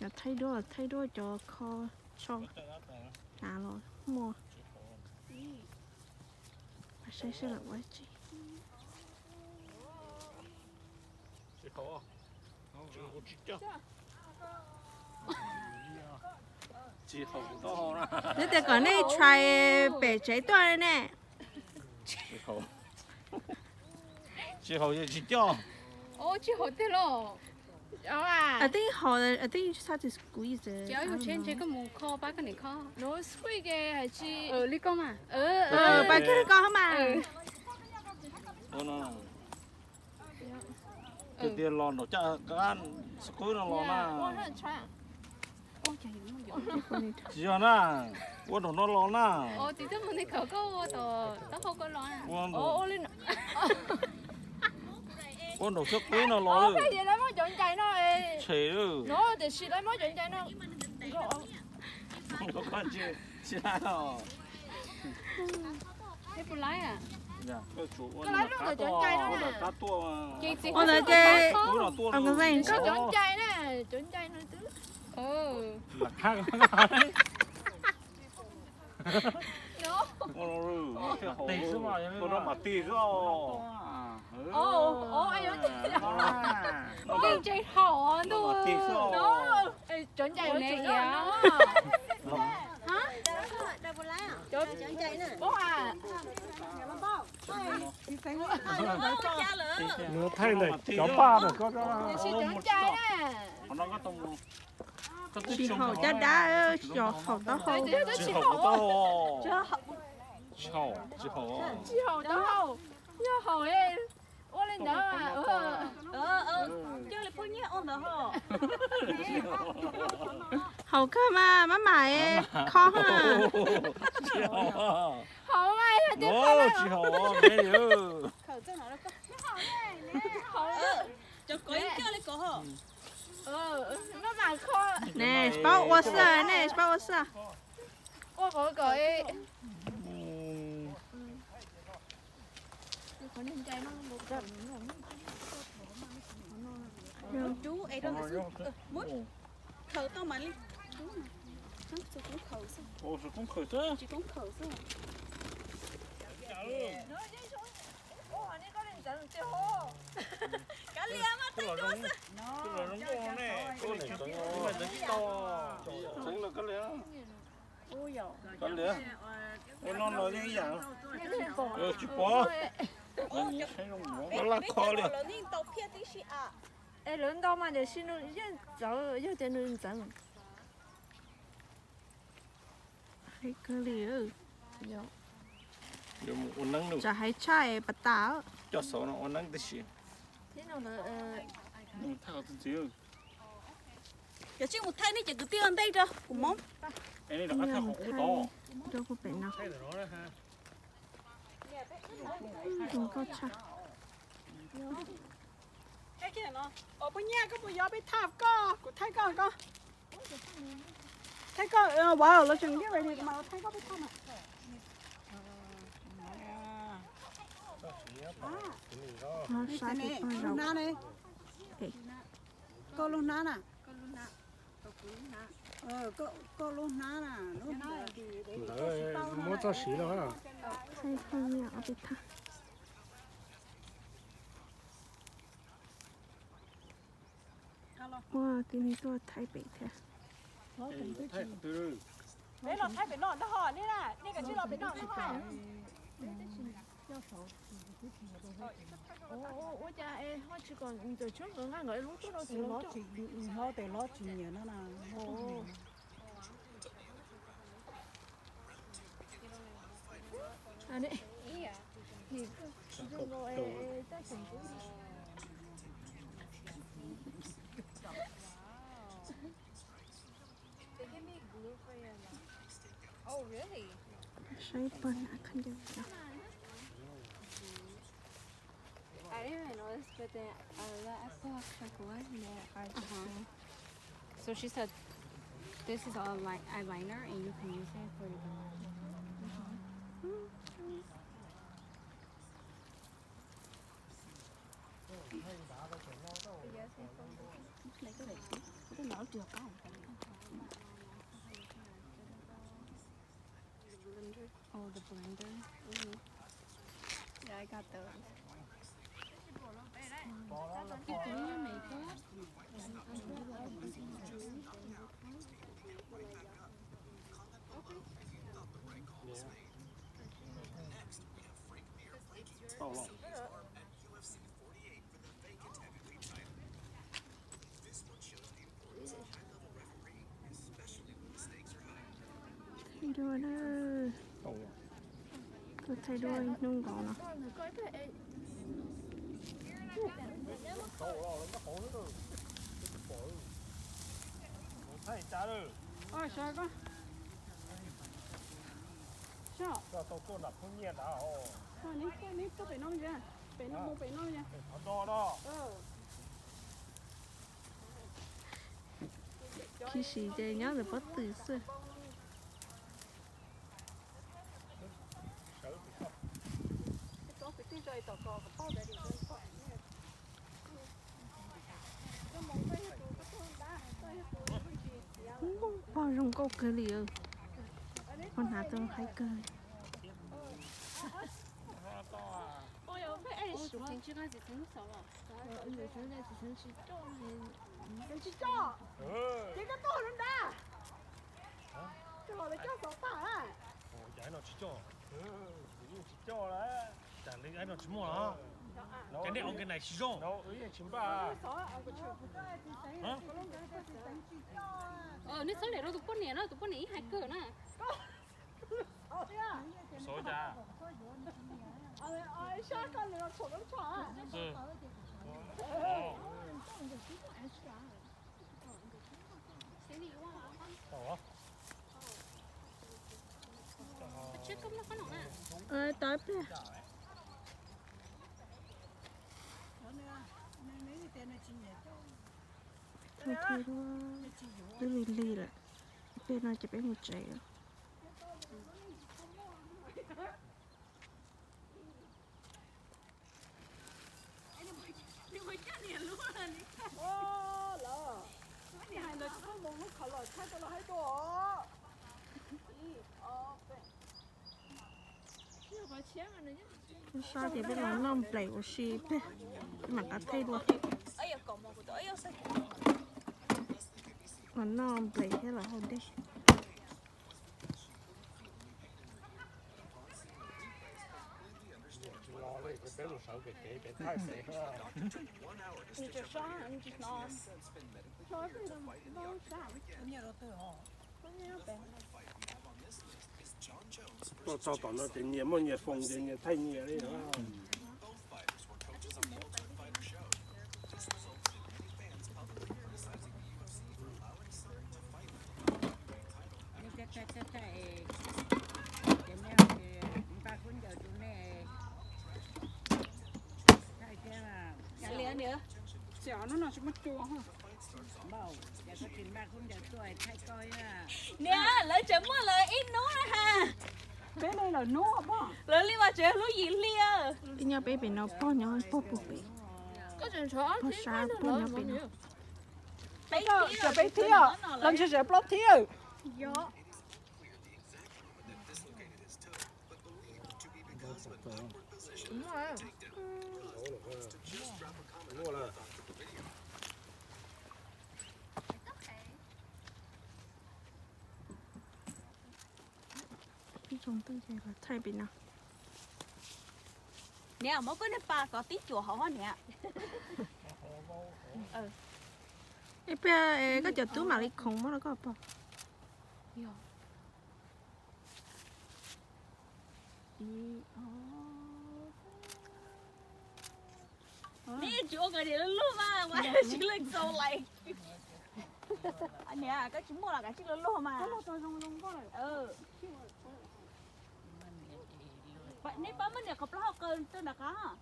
Cov thaij duab, thaij duab cov kho tsho hnav los muaj. Saib seb lawv ua tsi. Neb tias kom nej try pem tsev tuaj ne. Tsis haus, tsis haus tiag los? I think haus, I think you just have to squeeze it. Ces yus tsheb ntshe koj mus kho pab koj niam kho. No, squeeze ces hais tsis li koj mas. Pab koj kho mas. Tiag tiag los nraum caj qab squeeze no los na. Tsis yog na, ua nraum no los na. Ua nraum, ua nraum squeeze no los. Tshem lawm. Ua ntawd ces cov ncai na, cov ncai no twb Ua no mas tig xwb. Yeej tseem haum ntuj. Cov ncai ne. Nws thaij ntawm cov paj ntawm koj. Tsis haum caj dab, yog haum taub hau. Tsis haum, tsis haum. Tsis haum taub hau, yog haum ua li ntawd. Haum kawg mas maj mam kho. Haum mas yog tias kho. Tsis haum. Maj mam kho. Ne, paub ua xwb, ne paub ua xwb. Ua qhov kom Khaws tau mas li. Tsis koob khaws xwb. Kav liam mas thaij duab xwb. Kav liam. Ua no los yeej ib yam. Tsis pom. Laj kho li. Es lawv ntau mas tiam sis nws yeej txawv, yog tias nws ntxeev. Hais kawg li. Yuav mus ua neeb. Tsam hais tshaj pas tas. Coj xauv no ua neeb tib si. Thaij qhov txi txiv. Cov tsis mus thaij nej cov kwv tij ua ntej rau kuv mob. Rau kuv pem no. Zoo nkauj tshaj. Poj Nyiaj, koj puas yuav peb thaij koj? Kuv thaij koj koj. Thaij koj, wow, lawv tseem get ready mas lawv thaij koj peb thaij mas. Lub hnab ne. Koj lub hnab na. Koj lub hnab na. Ntawd muab txoj siv los. Ua kwv tij tuaj thaij pem thiab. Peb los thaij pem no no, nej na, nej kav tsij los pem no. Ua cas ho tsis kom ntxawm tshoob nkawd nqa nkawd lub tuaj rau txiv hlob tes hlob tsis nyiam no na. Saib pog na khab ncaws. I didn't even know this, but then uh, that I saw a couple in there are just doing. So she said, this is all like eyeliner, and you can use it for your. Oh, the blender. Yeah, I got those. Thaij duab na. Kuv thaij duab ib hnub nkaus no. Neb tuaj pem no, pem no, mus pem no. Khib si ces nyob ntawm pob tw xwb. Pog zoo nkauj kawg li. Pog hnav tau haib kawg li. Cov nej ua ke nais tsis zoo. Nej txhob lem rau tus poj niam na, tus poj niam ib hais kawg na. Xav cas? Tau ib pliag. Twb lig lig lawm, ib pliag no ces peb mus tsev. Lub sab ces peb los noj nplaim ua si peb, peb mam rov thaij dua. Los noj nplaim thiab los haus dej. Tuaj txog tom no ces nyias muaj nyias foos ces nyias thaij nyias li. Npaj khaub ncaws rau nej. Thaij thiab. Xiam no tsis muaj cua. Niam, lawv tseem muaj lawv ib hnub na ha. Peb li lawm hnub, lawv li mas tseem hlub yim hli. Peb nyob peb pem no, pog nyob pog puag pem. Pog sab pog nyob pem no. Peb thib, los ntshe tseem plaub thib. Ib tsoom twj ces los thaij pem no. Niam, muab koj niag pas kov tib cuam hauv hos niam. Ib pliag koj cov tub mam li khoov muab rau koj pog. Neb tsis ua kom niam lub lub mas, why she look so like. Niam, koj tsis muaj los kav tsij lub lub mas. Neb pab muab niam qhov plaub hau kaw rau nram qab.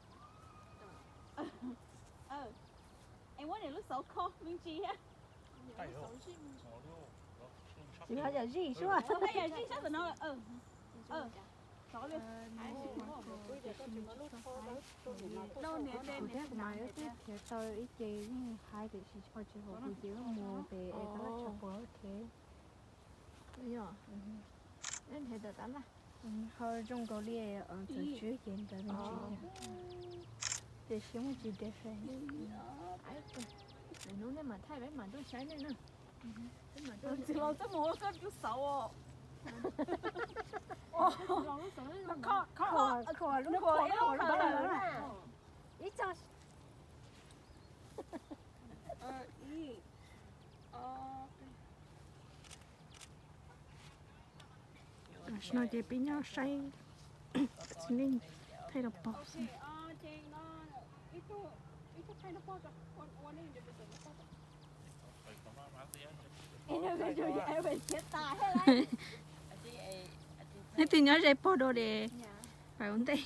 Es muab niam lub xauv kho me ntsis thiab. Tsis haj yam zij sub. Haj yam zij sab tom no. Kuv thiab kuv mas wb twb khiav tau ib ce yeej haib tiam sis ho tsis haum kuv ces wb mus pem Ho zoo nkaus li txawv tswb ces ntawd me ntsis, tiam sis muaj tsis different. Hnub nej mam thaij peb mam tuaj saib nej na. Txiv los txaj muag koj tub xauv os. Lub qhov ib lub qhov lawm. Ib txog no ces peb nyob saib txiv neej thaij rau pog. Nej twb nyob ze pog dua de, pais ua ntej.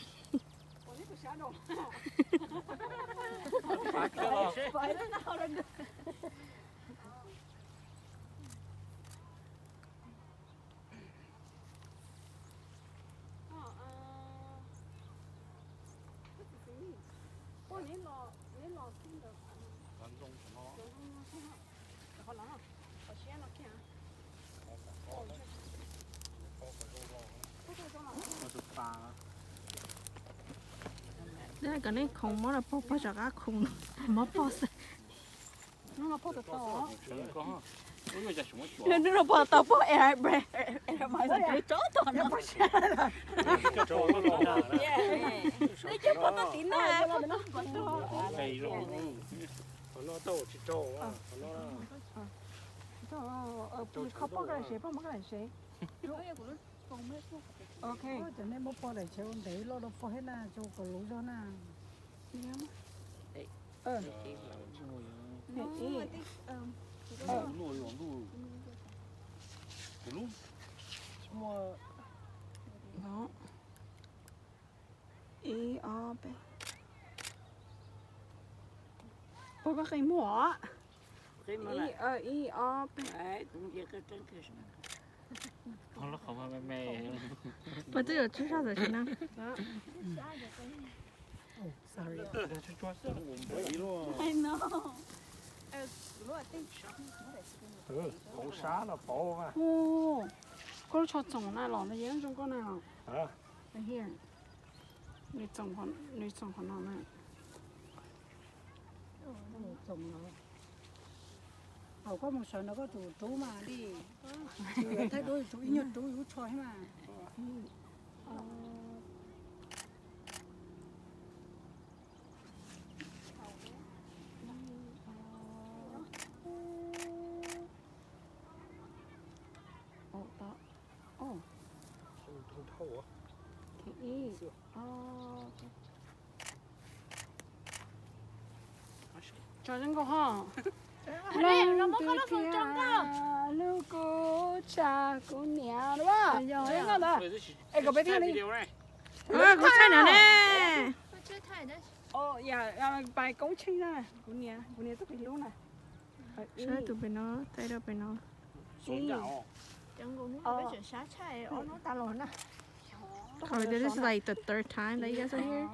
Kom nej khoom mob rau pog, pog rov qab khoom mob pog xwb. Nws no pog tau pog era bre, era mas tso tog no. Nws cov pog tau tiv na. Qhov no tau tsis rau, qhov no. Pog, pog muab koj daim sev. Ok, cov nej muab pog daim sev ua ntev loj rau pog thiab na, tso kom luv zog na. Ib ob peb. Pog koj qi muag. Ib ob peb. Pog twb yuav tsub zog tam sim no. Koj lub tsho txoom na los no yeej zoo nkauj na. Nws txoom qhov no na. Thaum koj mus sawv no koj tsum rub mas li, thaij duab tsum ib nyuag rub lub tsho thiab mas. Tso zoo nkauj ho. Lub kub tsa kuv niam. Es kom peb thiaj li, kuv thaij no ne. Pais koob tsheej na, kuv niam, kuv niam tub pem lub na. Saib tus pem no, thaij rau pem no. This is like the third time that you guys are here.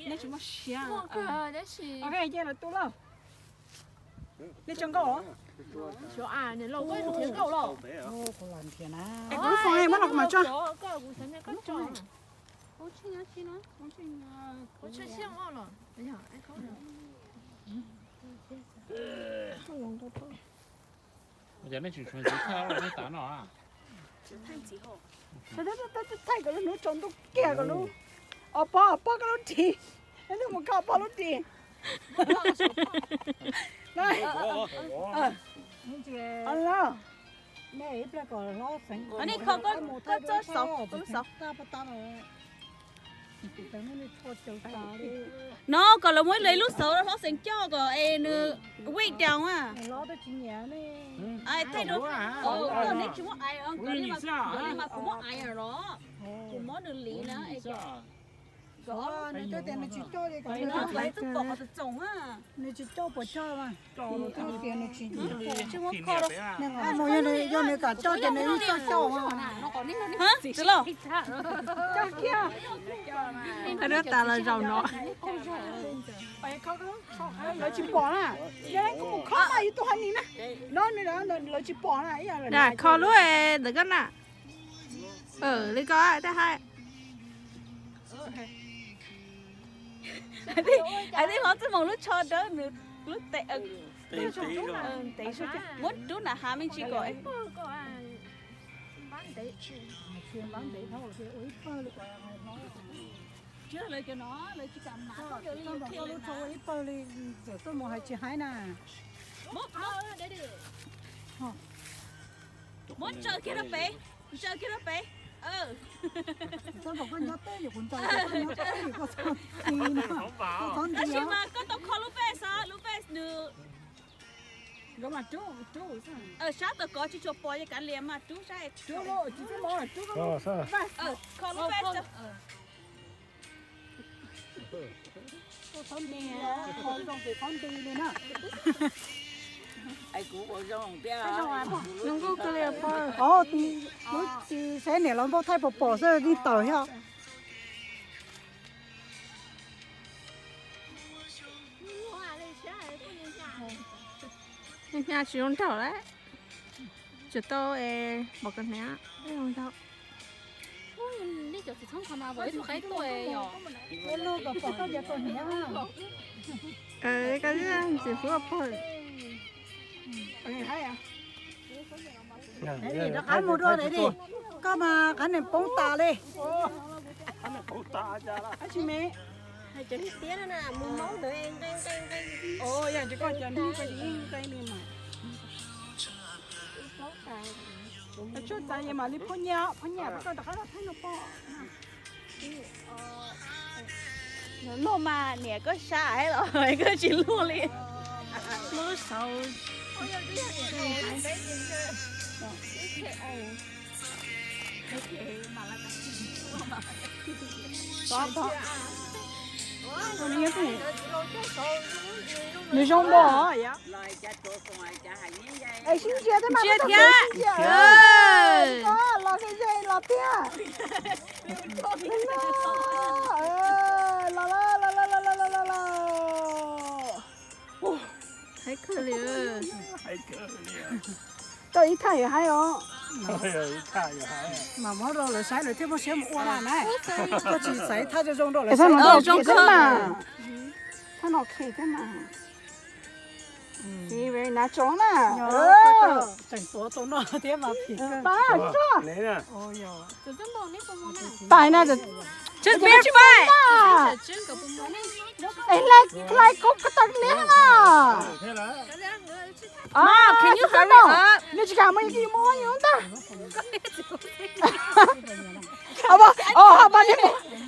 Nej tsis muaj siab. Ok, ces lawv tu lauj. Nej tso nkauj os. Kuv lub foos muab los kuv mam tso. Ua cas nej tseem tshuav ntxiv thaij nej tav no? Thaij kom lub hnub tsaus ntuj kiag kom lub, os pog, pog koj lub ris, nej mus kho pog lub ris. No kom lawv muab ib lub xauv hlob xeev coj kom es nws weight down a. Thaij rau, neb tsis muab iron, kuv li mas kuv muab iron los, kuv muab nws li na. Nws twb tias nws tsis coj li, nws tsis coj puas coj mas. Nws twb tias nws tsis coj. Yog nws kam coj ces nws ib txoj coj. Tsis los. Coj kiag. Nws tas los zaum no. Lawv tsis pom na. Yog kuv mus khob mas yus tus hais nis na. No, lawv tsis pom na. Kho lub ntawm koj na. Li ko tej hais. Hais tias hlob Txwj Moos lub tsho dawb nws lub tes, muab rub nram hav me ntsis kom. Lawv cov no lawv tsis kam mam, lub tsho ua ib pawg li, Txwj Moos hais tsis haib na. Muab ntsaws kiag rau pem, ntsaws kiag rau pem. Koj nyob teb, kuv ntsaws, koj nyob teb, koj txhob ti na. Tab sis mas koj tau kho lub pes xwb, lub pes nws. Sab tau kov tsis tshua pom, kav liam mas rub sab, rub, kho lub pes. Saib niam laus npauj thaij pom pom xwb, yeej tawm thiab. Hnyav tsis zoo nraug lawm. Tsis tau pom koj hniav zoo nraug. Koj tsis pub pawg. Rov qab mus dua ntawd di, koj mas qab niam poob tas li. Tsis me, hais tias tiab na, mus Hmoob ntawd nqe nqe nqe. Yog tias koj cov neeg koj yeej nqe li mas. Tshuaj txav yog mam li phoj nyiaj, phoj nyiaj pab koj rov qab los thaij no pom. Luag mas niam koj sab heev los koj tsis luag li. Lub saud. Nws zoo npaum. Es sib ntsia thiab mas, sib ntsia thiab. Los ze los tiag. Los los los los los los los. Haib kawg li. Tau ib thaj yuav haib os. Mas muab rau lawv saib lawv thiaj muaj siab mus ua na na. Koj tsis xaiv thaj zoo zoo rau lawv saib, thaj no khe thiab mas. Tseem tuav tau noj thiab mas phim kawg. Pais na, just bear fight. Es hlais koj ko taw niag na. Mom, can you hurry up? Nws tsis kam mus, yus mus ua yus ntag.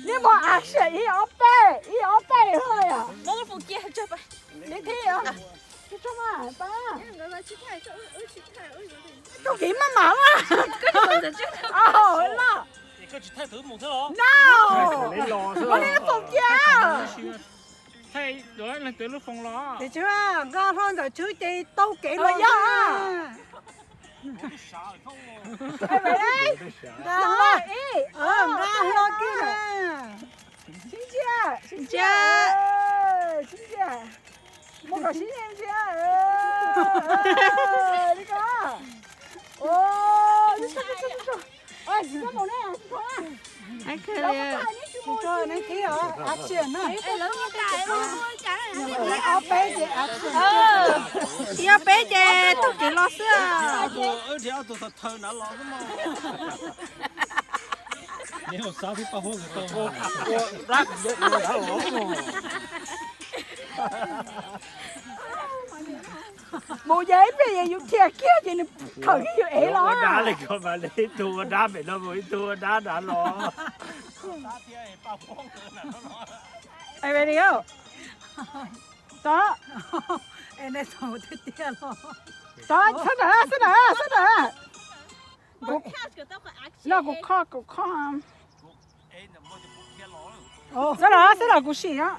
Neb mus action, ib ob peb, ib ob peb yom. Neb thiab. Tub kev maj mam mas. Loj. No, ua li lub foom cia. Tes tswv, nqa hlo ntawm tswv ces taug kev los yog. Nqa hlo, nqa hlo kiag. Sib ntsia, sib ntsia, sib ntsia. Muab kom sib ntsia, ntsia li ko. Ob peb ces action. Ib ob peb ces taug kev los xwb. Mus yog ib pliag yus dhia kiag ces nws khawm kiag yus ev los. Dab li ko mas ib tug ua dab pem no mus ib tug ua dab nrad los. Ready go. Tod. Tod, xab nram, xab nram, xab nram. No kuv kho, kuv kho. Xwb los, xwb los kuv sim os.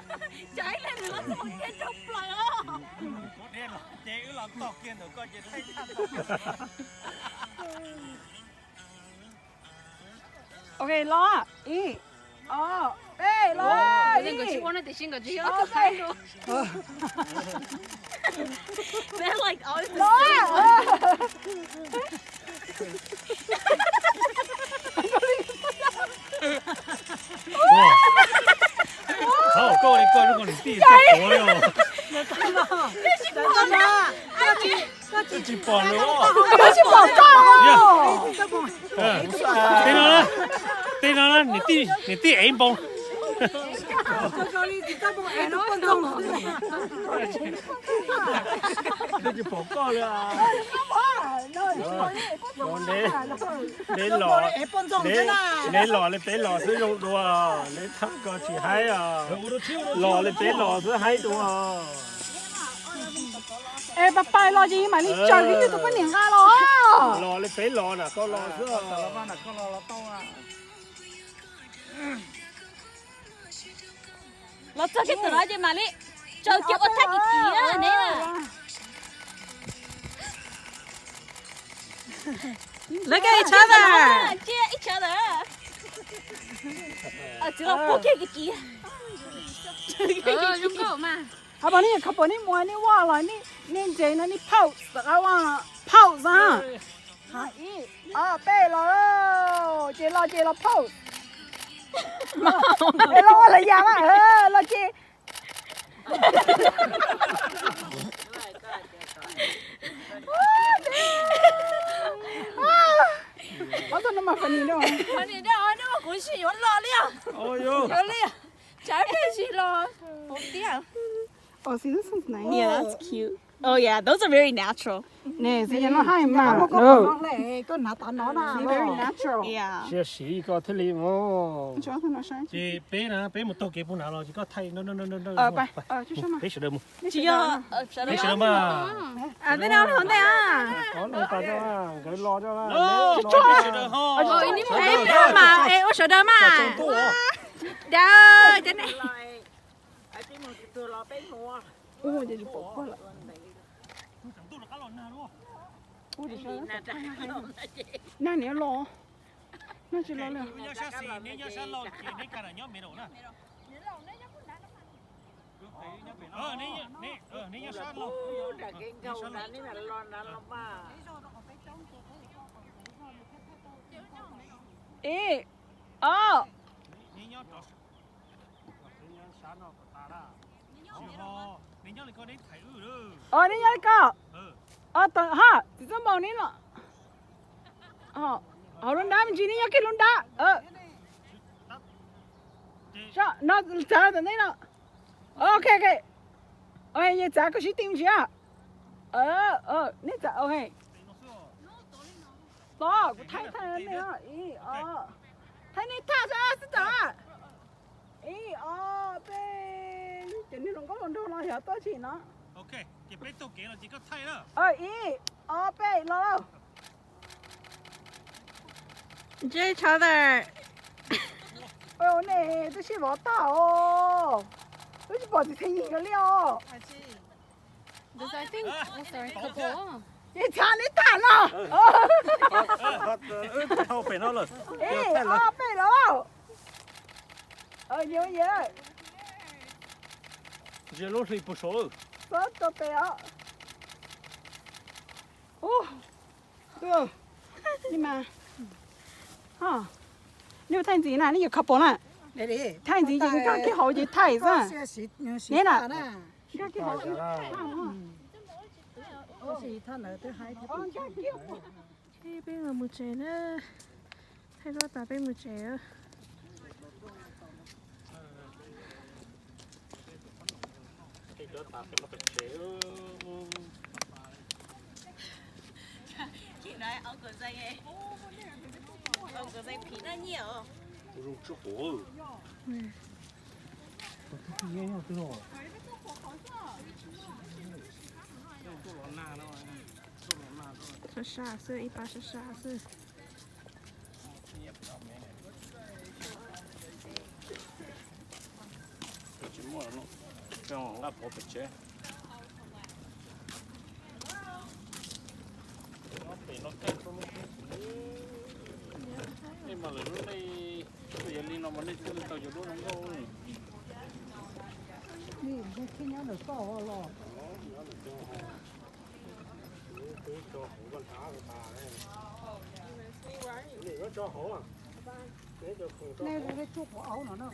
Ok, los. Ib, ob, peb, los. Ib, ob, peb. Los. Koj li koj zoo nkaus niam tij txoj quav li os. Tsis pom lawm. Tsis pom koj. Tej no, tej no niam tij, niam tij ev npoo. Tsis pom koj li. Neb los, neb los li peb los xwb zoo dua, neb thaj ko tsis haib os. Los li peb los xwb haib dua. Es pais pais los ces mam li tsaws ib nyuag tus poj niam nqa los. Los li peb los na koj los xwb. Los txog kiag ntawm no ces mam li tsaws kiag ua thaj kim kim ne. Look at each other. Cia each other. Txiv los puag kiag kim kim. Hab pom nej yuav khov pom nej muag nej vaj los nej ntses no nej pose, pose a. Ib, ob, peb los. Ces los ces los pose. Los ua lawv yam mas los ces. Ob tug no mas funny no. Funny no, kuv sim yuav los li. Yuav li. Tsam peb tsis los. Hauv tiag. Oh, see, this one's nice. Yeah, that's cute. Oh yeah, those are very natural. Nws xwb no hais mas. Koj hnav tas no na. Very natural. Yeah. Siab siv koj thiaj li mus. Ces peb na, peb mus taug kev puag nrad los ces koj thaij. Peb sawv daws mus. Tsis yog, peb sawv daws mas. Tej no hauv ntej. Nkawd los. Peb sawv daws ho. Peb mas ua sawv daws mas. Daws cov ne. Nag niam los, nag tsis los li. Ib, ob. Os, neb nyob li ko. Os, tsis txaj npaum neb los. Hauv lub nrab me ntsis, neb nyob kiag lub nrab. No txav tom ntej no. Ok, ok. Yog txav koj sib ti me ntsis. Nej txav, ok. Los, kuv thaij thaij nej, thaij nej thaij xwb tso. Ib, ob, peb. Cov niag hluas nkauj hluas nraug no yog tuaj tsis no. Ib, ob, peb, los. Each other. Nej twb sib vov tag os. Twb tsis pom txiv Thaj Yim nkawd li os. Ces txav neb tag no. Ib, ob, peb, los. Nws lub hli puag saud. Txhob rau pem os. Nej ua thaij ntxiv na, nej yuav couple na. Thaij ntxiv ces nkag kiag hauv ces thaij xwb. Neb na, nkag kiag hauv. Peb mus tsev na. Thaij duab tas peb mus tsev. Sab sab xwb, ib pab sab sab xwb. Nqa pov pem tsev. Pem no kawg rau lub, nej mas lawv lub neej yog li no mas nej thiaj li tau cov duab zoo nkauj. Nyob nws toj los. Nyob tso hauv no, no.